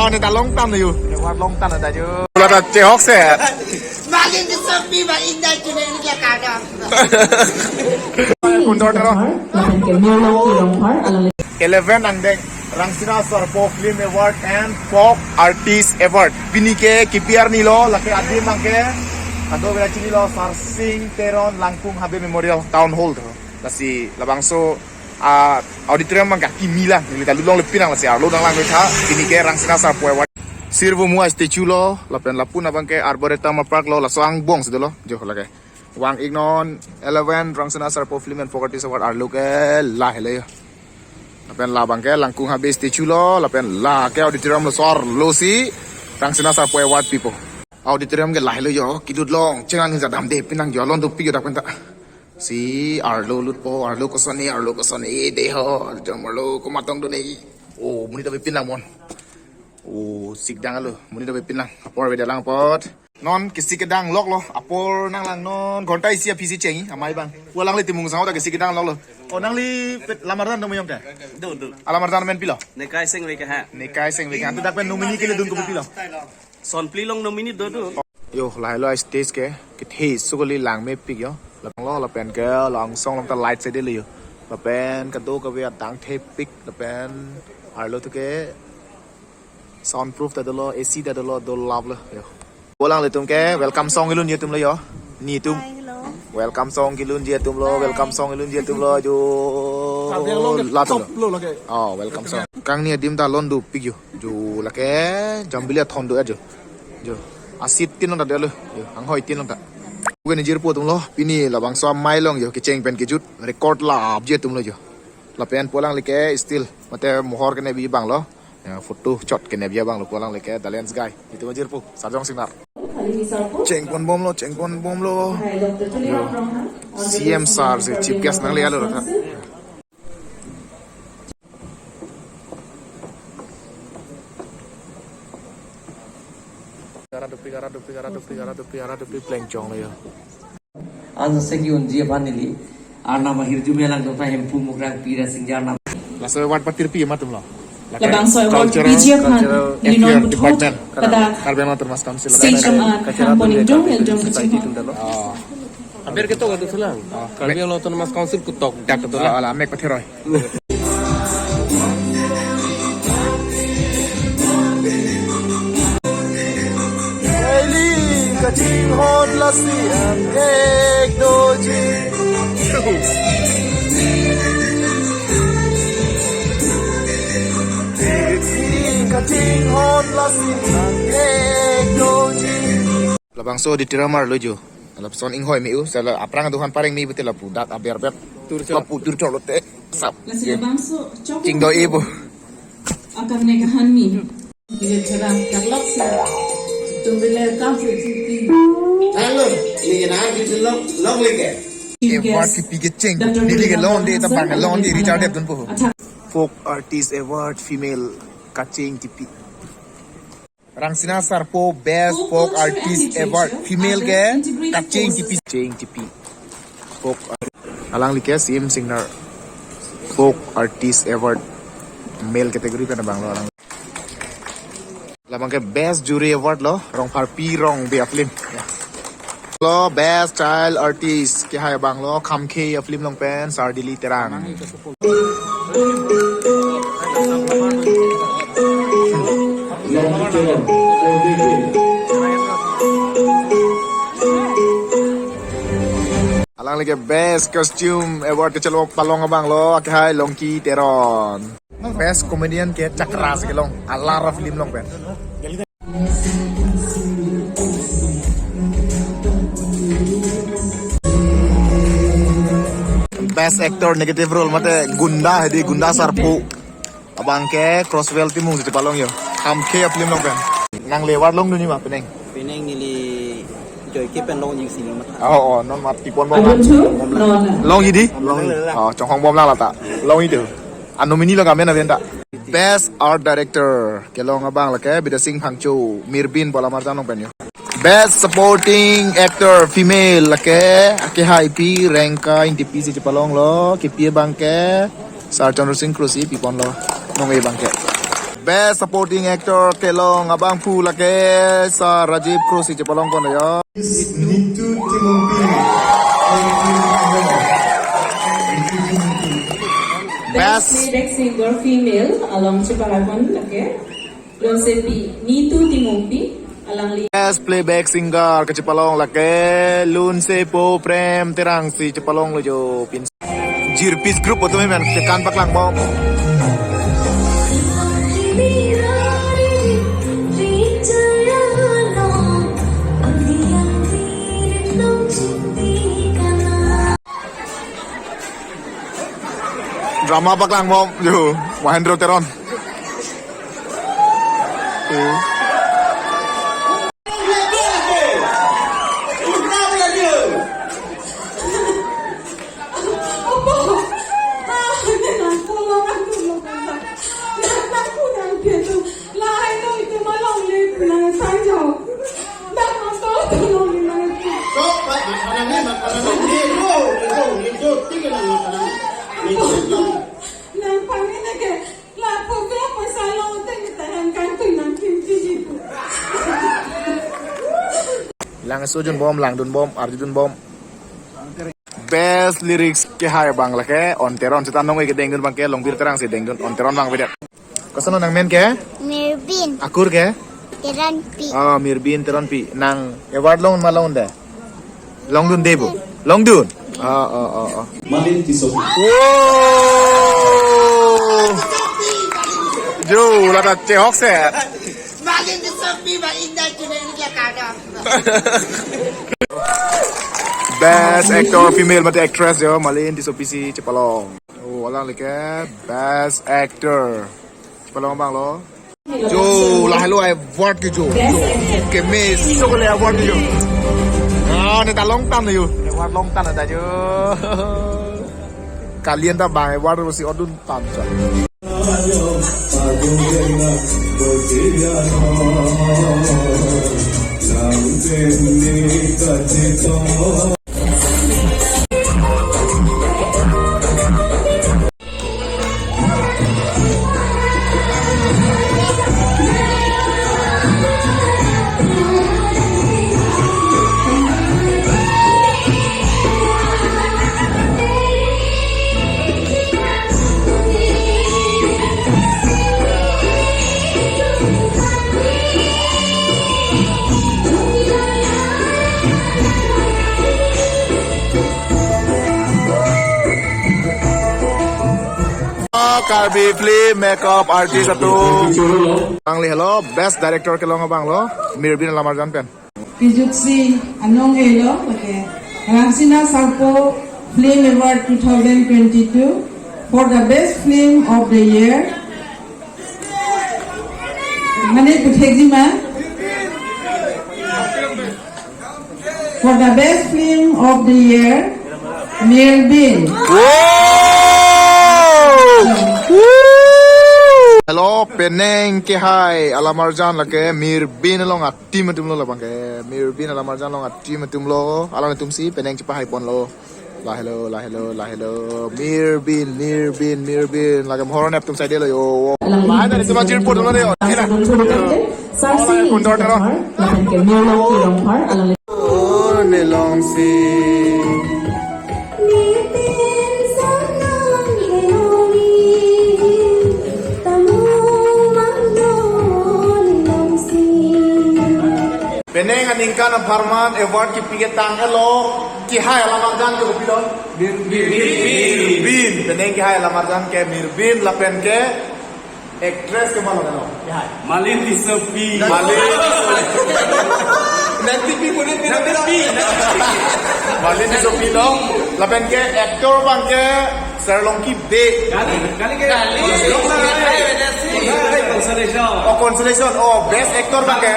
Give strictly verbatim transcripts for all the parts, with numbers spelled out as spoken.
Oh, ne ta long tan yo. Ne war long tan ta yo. Pula ta chehok se. Magin di sapi ba inda chine ni kya kada. Kundor tero. Eleven angdeng Rangsina Sarpo Film Award and Folk Artist Award. Pini ke K P R ni lo, lake adim abang ke. Ado bela chini lo Sarsing Teron Langkung Habe Memorial Town Hall to. Lasi labangso, ah, auditorium abang ke kimi lang, neli ta lut longle pinang lasi arlo dang lang tha, pini ke Rangsina Sarpo Award. Sirvo mua statue lo, lapen lapu abang ke Arboretum Park lo, laso angbong si dolo, jo lake. Vang-iknon eleven Rangsina Sarpo Film and Folk Artist Award arlo ke lahelo yo. Lapen labang ke Langkung Habe statue lo, lapen lake auditorium lo, so arlo si Rangsina Sarpo Award pipo. Auditorium ke lahelo yo, kilut long, chengang ni jadam de, pinang jo lon dopik yo dak penta. Si arlo lutpo, arlo kosonne, arlo kosonne, de ho, arjam arlo komat tong do ne. Oh, monit ta bepin lang mon. Oh, sikdang alo, monit ta bepin lang. Apor beda lang apot. Non kesi kedang lok lo, apor nang lang non, ghonta isi aphi si chengji, amei abang. Pu alanglitum mung sang ta kesi kedang lok lo. Oh, nangli pet lamar dan dong meyong te? Do, do. Alamar dan men pilo? Nekai Sengve ke ha. Nekai Sengve ke ha. Tu dak pen nominee keledun kopi pilo? Son Pli long nominee do do. Yo, lahelo stage ke, kethe sukoli lang mepik yo. Lapen lo, lapen ke, langsong lam ta light si delo yo. Lapen kadokave adang thepik, lapen arlo tu ke soundproof ta dolo, A C ta dolo, do love lo yo. Pu alanglitum ke welcome song kelunji atum lo yo. Netum. Hi, hello. Welcome song kelunji atum lo, hi. Welcome song kelunji atum lo jo. Latum lo. Top lo lake. Oh, welcome song. Kangni adim ta lon dopik yo. Jo lake jambili athon do jo. Jo. Asit tin long ta dolo. Jo, anghoi tin long ta. Pu ke ne jirpo atum lo, pini labangso amei along yo, kecheng pen kejut, record lapji atum lo jo. Lapen pu alangli ke still, mate mohor kenepji abang lo. Ya, photo shot kenepji abang lo, pu alangli ke the lens guy. Netum ajirpo, Sarjong Singnar. Chengpon bom lo, chengpon bom lo. Yo. C M sir si chief guest nangle lo tha. Gara dopi, gara dopi, gara dopi, gara dopi, gara dopi, pleng chong lo yo. Anso segi unji aphan neli Arnam ahirjume alangtum aphan Hemphu Mukrang Pi Rasingja Arnam. Laso award patirpi ma atum lo? Labangso award cultural, piji aphan cultural neli non affairs puthot department, kada Karbi Anglong Autonomous Council stage lapen am an cultural ham boning dong, cultural eldong society kachingho. Atum dalo. Oh. Aber ketok atu selang. Oh. Karbi Anglong Autonomous Council ketok dak ketok. Ah, ala mek patheroi. Eli kachinghon lasi angthek doji. Eli kachinghon lasi angthek doji. Labangso auditorium arlo jo. Lapuson inghoi me-u, sala aphrang aduhan pareng me betul lapu, dak aber bet. Turchok. Lapu turchok lote. Sap. Lasi labangso chok. Chingdo ibu. Akan ne kahan mi. Dia cerah kaklok sa. Tumbile kam se titi. Halo, ni kena di lok, lok leke. Award kipi kecheng. Ni leke long de, tabang long de, Richard Deb dun po. Folk Artist Award Female kacheng kipi. Rangsina Sarpo Best Folk Artist Award Female ke kacheng kipi, kacheng kipi. Folk Art-, alangli ke C M Singnar Folk Artist Award Male category pen abang lo alang. Labang ke Best Jury Award lo, Rongpharpi Rongbe a-film. Ya. Lo Best Child Artist kehai abang lo Khamkhe a-film along pen Sardili Terang. Alangli ke Best Costume Award kechelo palong abang lo, akehai Longki Teron. Best Comedian ke Chakra si kelong, Alar a-film along pen. Best Actor Negative Role mate Gunda, hedi Gunda Sarpo. Abang ke Crosswell Timung si palong yo. Khamkhe a-film along pen. Nang le award longdun ni ma penang? Penang neli joike pen longji si neli matha. Oh, oh, non mat pi pon bom lang. Longji di? Long. Oh, chonghong bom lang lata. Longji tu. A-nominee lo kamen aben ta. Best Art Director kelong abang lake Bidya Sing Phangcho, Mirbin pu alamar jang along pen yo. Best Supporting Actor Female lake akehai pi Rengka Ingtipi si chepalong lo, kipi abang ke Sar Chandra Sing Kro si pipon lo, nong-e abang ke. Best Supporting Actor kelong abangphu lake Sir Rajiv Kro si chepalong pon yo. Nitu Timungpi. Best Best Playback Singer Female along chepalong pon lake Lunsepi Nitu Timungpi, alangli. Best Playback Singer kachepalong lake Lunsepo Prem Terang si chepalonglo jo pin. Jirpis Group atum men kekan paklang bom. Drama paklang bom jo, Mahendra Teron. Langso jun bom, langdun bom, arjudun bom. Best lyrics kehai abang lake On Teron, seta nong kedengdun abang ke Longbir Terang si dengdun, On Teron abang beda. Koson nang men ke? Mirbin. Akur ke? Teronpi. Ah, Mirbin Teronpi. Nang award long ma longde? Longdunde bo. Longdun. Ah, ah, ah, ah. Malin Tisso. Wow. Jo, lata chehok se. Malin Tisso pi ba inda chine ni kya kada. Best actor female mate actress jo, Malin Tissopi si chepalong. Oh, alang lake best actor. Chepalong abang lo. Jo, lahelo award ke jo. Jo. Ke me so le award jo. Ah, ne ta longtan jo. Award longtan ta jo. Kalian ta bang award si odun tan jo. Karbi film makeup artist atum. Alangli helo, best director kelong abang lo, Mirbin Alamarjan pen. Pijuksi anong elo, okay. Rangsina Sarpo Film Award two thousand twenty-two for the best film of the year. Mane puthekji ma? For the best film of the year, Mirbin. Wow! Woo! Helo, penang kehai alamarjan lake Mirbin along a-team atum lo labang ke. Mirbin alamarjan along a-team atum lo. Alangtum si penang chepahai pon lo. Lahelo, lahelo, lahelo. Mirbin, Mirbin, Mirbin. Lake mohor nep atum saide lo yo. Lahai dari cuma jirpur dulu deh yo. Sar Sini Rongphar, lapen ke Mirlongki Rongphar, alangli. Oh, nelongsi. Penang aningkan apharman award kipi ketang elo, kehai alamarjan ke kopi lo? Bin, bin, bin. Bin. Penang kehai alamarjan ke Mirbin lapen ke actress ke malo kano? Kehai. Malin Tissopi. Malin Tissopi. Nanti pi punya nanti pi. Malin Tissopi lo. Lapen ke actor abang ke Sir Longki Bey. Kali, kali ke. Kali. Long na hai. Hai, consolation. Oh, consolation. Oh, best actor abang ke.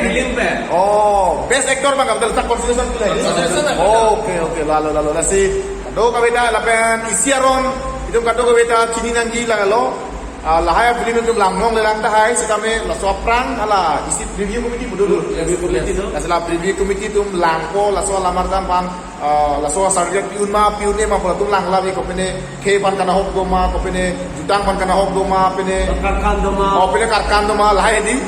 Film pen. Oh, best actor abang ke. Betul, tak consolation tu lagi. Consolation. Oh, okay, okay. Lalo, lalo. Lasi. Kadokave ta lapen isi aron. Itum kadokave ta chini nangji lalo. Ah, lahai film atum langlongle lang tahai, setame laso aphrang hala isi preview committee pu do. Yes, preview committee do. Laso la preview committee atum langpo, laso alam arjan aphan, ah, laso certificate pi-un ma, pi-un-e ma pu atum lang lavi, kopine khei aphan kanahok do ma, kopine jutang aphan kanahok do ma, pine Karkan do ma. Oh, pine karkan do ma, lahai di.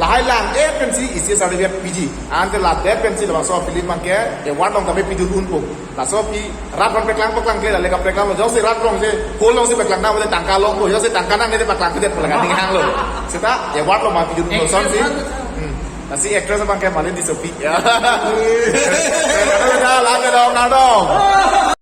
Lahai lang-et pensi isi certificate piji. Ante ladet pensi labangso film abangke award along tame pidun unpo. Laso aphi rat aphan paklang paklang kle, lale kapaklang lo. Jongsi rat along si, hall along si paklang nang, bole tangka longpo. Jongsi tangka nangne te paklang kedet pu laga ning hanglo. Seta award along ma pidun unpo, actress sonsi. Hmm. Lasi actress abangke malen disopi. Ya. Ada, ada, ada, ada, ada.